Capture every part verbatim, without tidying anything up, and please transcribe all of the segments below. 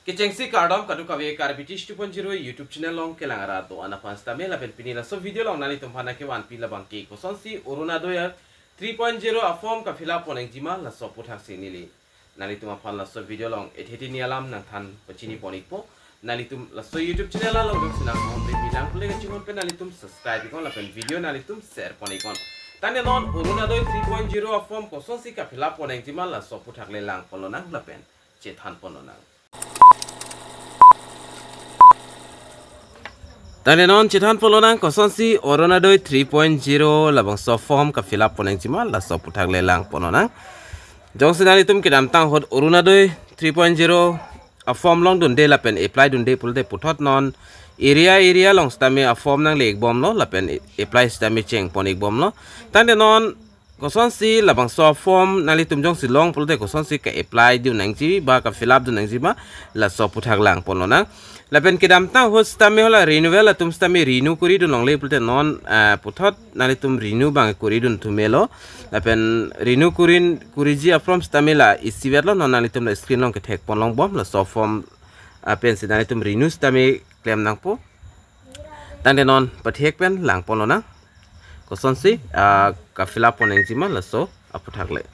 Kechengsi kardom kadokave Karbi Tish two point zero YouTube channel along kelang arat do-an aphan sitame lapen pini laso video along nanglitum aphan nangkevanpi labangke kosonsi Orunodoi three point zero a-form ka-fill up ponnangji ma laso aputhaksi neli nanglitum aphan laso video along ethe hini alam nangthan pachini pon-ikpo. Nanglitum laso YouTube channel along jongsi nang hom de bilang pule kachinghon pen nanglitum subscribe iknon lapen video nanglitum share pon-iknon. Tangte non Orunodoi three point zero a-form kosonsi ka-fill up ponnangji ma laso aputhak le lang ponlonang lapen chethan ponlonang. Tangte non chethan ponlonang kosonsi Orunodoi three point zero labangso form ka-fill up ponnangji ma laso aputhak le lang ponlonang. Jongsi nanglitum kedamtang ahut Orunodoi three point zero a-form longdunde lapen apply dunde pulote puthot non area area along sitame a-form nangle-ikbomlo lapen apply sitame cheng pon-ikbomlo. Tangte non kosonsi labangso form nanglitum jongsi long pulote kosonsi ka-apply dunnangji ba ka-fill up dunnangji ma laso aputhak lang ponlonang. Lapen kedamtang ahut sitame hala renewal atum sitame renew kori dun longle pulote non, ah, puthot nanglitum renew abang kori dun thu melo. Lapen renew korin koriji a-form sitame la isivetlo, non nanglitum la screen along kethek ponlongbom laso form, ah, pensi nanglitum renew sitame klem nangpo. Tangte non pathek pen lang ponlonang kosonsi, ah, ka-fill up ponnangji ma laso aputhak le.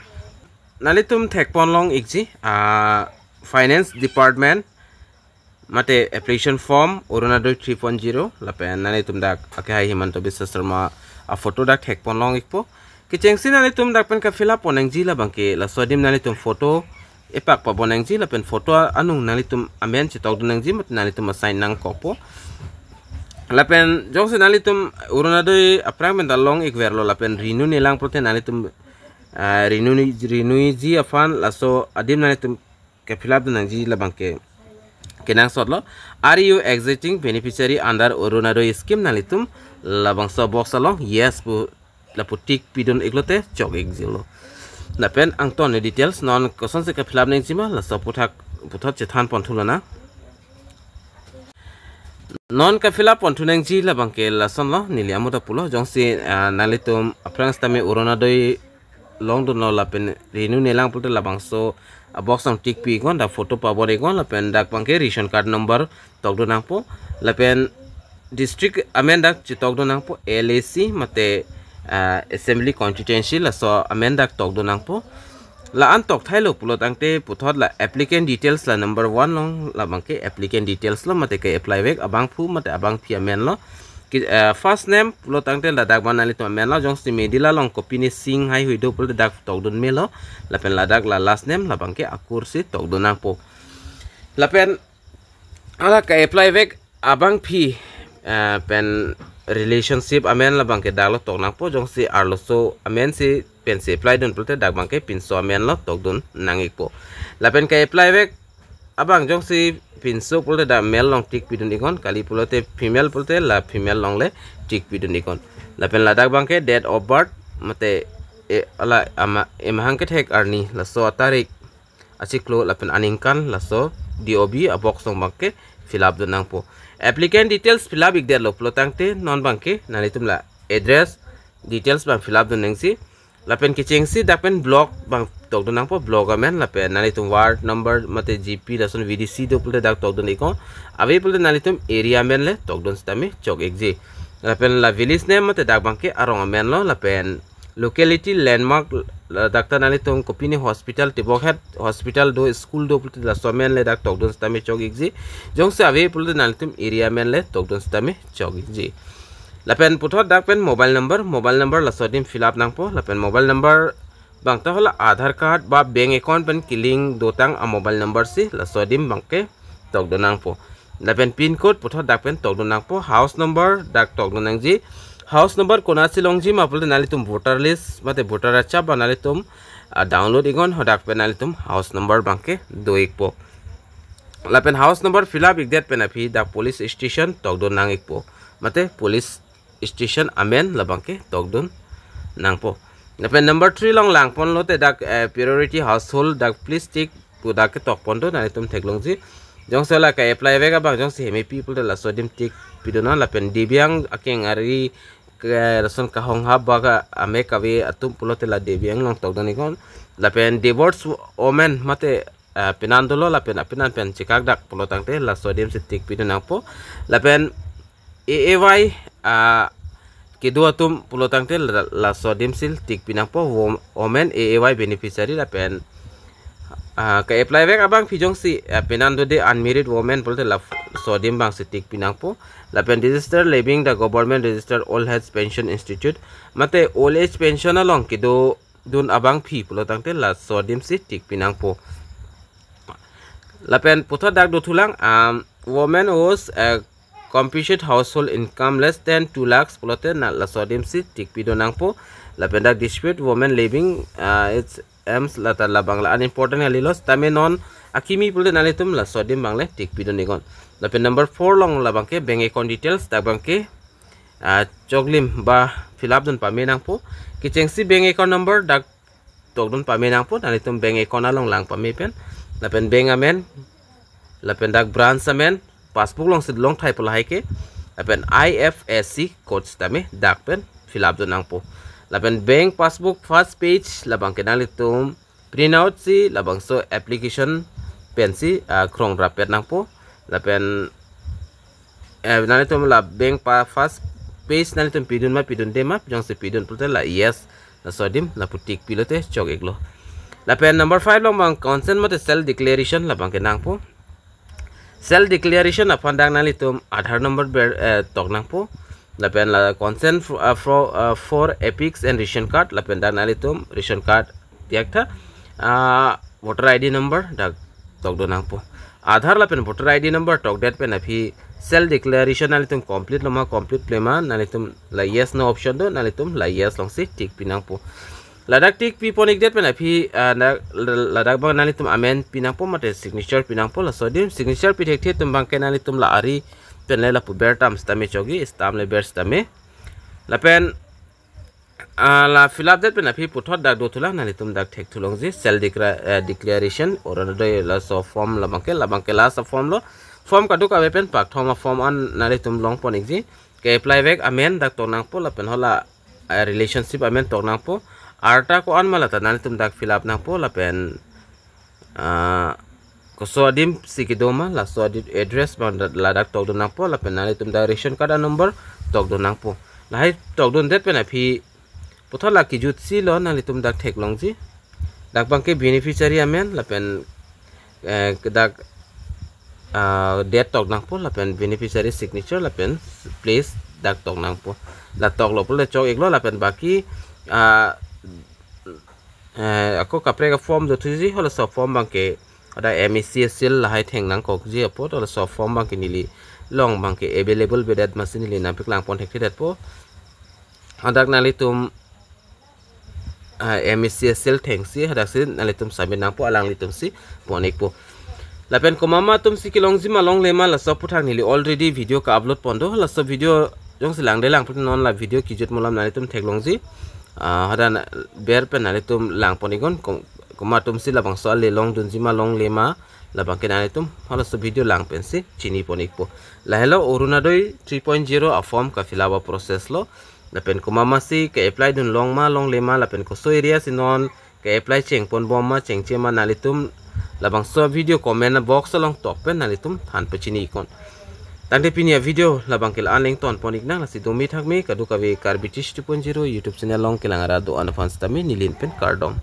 Nanglitum thek ponlong-ikji, ah, Finance Department mate application form Orunodoi three point zero lapen nanglitum dak akehai Himanta Biswa Sarma a-photo dak thek ponlong-ikpo. Kechengsi nanglitum dak pen ka-fill up ponnangji labangke laso adim nanglitum photo epak pabonangji lapen photo anung nanglitum amen chetok dunnangji mate nanglitum a-sign nangkokpo. Lapen jongsi nanglitum Orunodoi aphrang pen ta long-ikverlo lapen renew nelang pulote nanglitum, ah, renew ni, renew-iji aphan laso adim nanglitum ka-fill up dunnangji labangke kenangsotlo. Are you existing beneficiary under Orunodoi scheme? Nanglitum labangso box along yes pu lapu tick pidun-iklote chok-ikjilo. Lapen angton details non kosonsi ka-fill up nangji ma laso aputhak puthot chethan pon thulonang. Non ka-fill up pon thunangji labangke lasonlo, neli amut ta pulo, jongsi, ah, nanglitum aphrang sitame Orunodoi longdunlo lapen renew nelang pulote labangso a-box along tick pi-iknon, dak photo pabor-iknon lapen dak abangke ration card number tokdun nangpo. Lapen district amen dak chetok dun nangpo, L A C mate, ah, assembly constituency laso amen dak tokdun nangpo. La-an tokthailo pulo tangte puthot la applicant details la number one along labangke applicant details lo mate ka-apply vek abangphu mate abangphi amen lo. Ki, ah, first name pulo tangte ladak abang nanglitum amen lo, jongsi middle along kopine Singh haihui do pulote dak tokdun melo. Lapen ladak la last name labangke akursi tokdun nangpo. Lapen hala ka-apply vek abangphi, eh, pen relationship amen labangke daklo tok nangpo, jongsi arloso amensi pensi apply dun pulote dak abangke pinso amen lo tokdun nang-ikpo. Lapen ka-apply vek abang jongsi pinso pulote dak male along tick pidun-iknon, kali pulote female pulote la female along le tick pidun-iknon. Lapen ladak abangke date of birth mate, eh, hala ama, emahang kethek arni laso atarik achiklo lapen aningkan laso D O B a-box along abangke fill up dun nangpo. Applicant details fill up-ikdetlo pulo tangte non abangke nanglitum la address details abang fill up dun nangji. Lapen kechengsi dak pen block abang tokdun nangpo, block amen, lapen nanglitum ward number mate G P lason V D C do pulote dak tokdun-iknon. Ave pulote nanglitum area amen le tokdun sitame chok-ikji. Lapen la village name mate dak abangke arong amen lo, lapen locality landmark, ladak ta nanglitum kopine hospital, tebokhet hospital do, school do pulote laso amen le dak tokdun sitame chok-ikji. Jongsi ave pulote nanglitum area amen le tokdun sitame chok-ikji. Lapen puthot dak pen mobile number, mobile number laso adim fill up nangpo. Lapen mobile number abang ta hala Aadhaar card ba bank account pen kelink dotang a-mobile number si laso adim abangke tokdun nangpo. Lapen pin code puthot dak pen tokdun nangpo, house number dak tokdun nangji. House number konatsi longji ma pulote nanglitum voter list mate voter achap ba nanglitum, ah, download-iknon, hadak pen nanglitum house number abangke do-ikpo. Lapen house number fill up-ikdet pen aphi dak police station tokdun nang-ikpo mate police station amen labangke tokdun nangpo. Lapen number three along lang ponlote dak, eh, priority household dak please tick pu dak ketok pon do, nanglitum theklongji. Jongsi la ka-apply vek abang jongsi hemepi pulote laso adim tick pidunnon, lapen divyang akeng ari ke lason kahonghap ba ka amek kave atum pulote la divyang along tokdun-iknon. Lapen divorce woman mate ah, penan dolo lapen apenan pen chekak dak pulo tangte laso adim si tick pidun nangpo. Lapen A A Y, ah, kedo atum pulo tangte la-, laso adim si tick pi nangpo, wo-, women A A Y beneficiary lapen, ah, ke-apply vek abangpi jongsi, ah, penan dode unmarried women pulote laso adim abang si tick pi nangpo. Lapen register leaving the government registered old age pension institute mate old age pension along kedodun abangpi pulo tangte laso adim si tick pi nangpo. Lapen puthot dak dothulang, um, women whose, uh, computed household income less than two lakhs pulote na laso adim si tick pidun nangpo. Lapen dak dispute women leaving, uh, its aims lata labang la unimportant kalilo, tame non akimi pulote nanglitum laso adim abang le tick pidun iknon. Lapen number four along labangke bank account details dak abangke, ah, choklim ba fill up dun pame nangpo. Kechengsi bank account number dak tokdun pame nangpo, nanglitum bank account along lang pame pen. Lapen bank amen, lapen dak branch amen, passbook alongsi long thai pu lahai ke. Lapen I F S C code sitame dak pen fill up dun nangpo. Lapen bank passbook first page labangke nanglitum print out si labangso application pensi, ah, krong rapet nangpo. Lapen, eh, nanglitum la bank pa first page nanglitum pidun ma pidunde ma, jongsi pidun pulote la yes, laso adim lapu tick pilote chok iklo. Lapen number five along abang consent mate self declaration labangke nangpo. Self declaration aphan dak nanglitum Aadhaar number ber, eh, tok nangpo. Lapen la consent for, uh, for, uh, for APICS and ration card, lapen dak nanglitum ration card diyaktha, ah, voter I D number dak tokdun nangpo. Aadhaar lapen voter I D number tokdet pen aphi self declaration nanglitum complete lo ma complete-le ma, nanglitum la yes no option do, nanglitum la yes alongsi tick pi nangpo. Ladak tick pi pon ikdet pen aphi, ah, na, ladak abang nanglitum amen pi nangpo mate signature pi nangpo. Laso adim signature pi thekthe atum abangke nanglitum la ari pen le lapu ber tam sitame chokji, stamp le ber sitame. Lapen, ah, la fill up det pen aphi puthot dak dothulang, nanglitum dak thekthulongji self decla-, eh, declaration, Orunodoi laso form labangke, labangke last form lo. Form kadokave pen pakthom a-form an nanglitum long pon ikji. Ke-apply vek amen dak tok nangpo lapen hala, eh, relationship amen tok nangpo. Arta ko-an ma lata nanglitum dak fill up nangpo lapen, ah, koso adim si kedo ma, laso adim address abang da-, ladak tokdun nangpo lapen nanglitum dak ration card a-number tokdun nangpo. Lahai tokdundet pen aphi puthot la kejutsi lo, nanglitum dak theklongji. Dak abangke beneficiary amen lapen, eh, dak, ah, date tok nangpo lapen beneficiary signature lapen place dak tok nangpo. La toklo pule chok iklo lapen baki, ah, eh, ako kaprek a-form dothuji, halaso form abangke ada M E C S seal lahai theng nangkokji apot, halaso form abangke neli long abangke available avedet masi neli nangpeklang pon thekthedetpo. Hadak nanglitum, ah, M E C S seal thengsi hadaksi nanglitum submit nangpo, alanglitumsi pon ikpo. Lapen komat atumsi kelongji ma longle ma laso aphuthak neli already video ka-upload pon do. Laso video jongsi langde lang putin non la video kejut alam nanglitum theklongji. Ah, hadak ber pen nanglitum lang pon iknon, kom-, komat atumsi labangso ale longdunji ma longle ma labangke nanglitum halaso video lang pensi chini pon ikpo. Lahelo Orunodoi three point zero a-form ka-fill up a-process lo. Lapen komat masi ke-apply dun long ma longle ma lapen koso area si non ke-apply cheng pon bom ma chengche ma nanglitum labangso video comment box along tok pen nanglitum than pachini iknon. Tangte pini a-video labangke la-an le ington pon iknang, lasi dumi thakme kadokave Karbi Tish two point zero YouTube channel along kelang arat do-an aphan sitame neli pen kardom.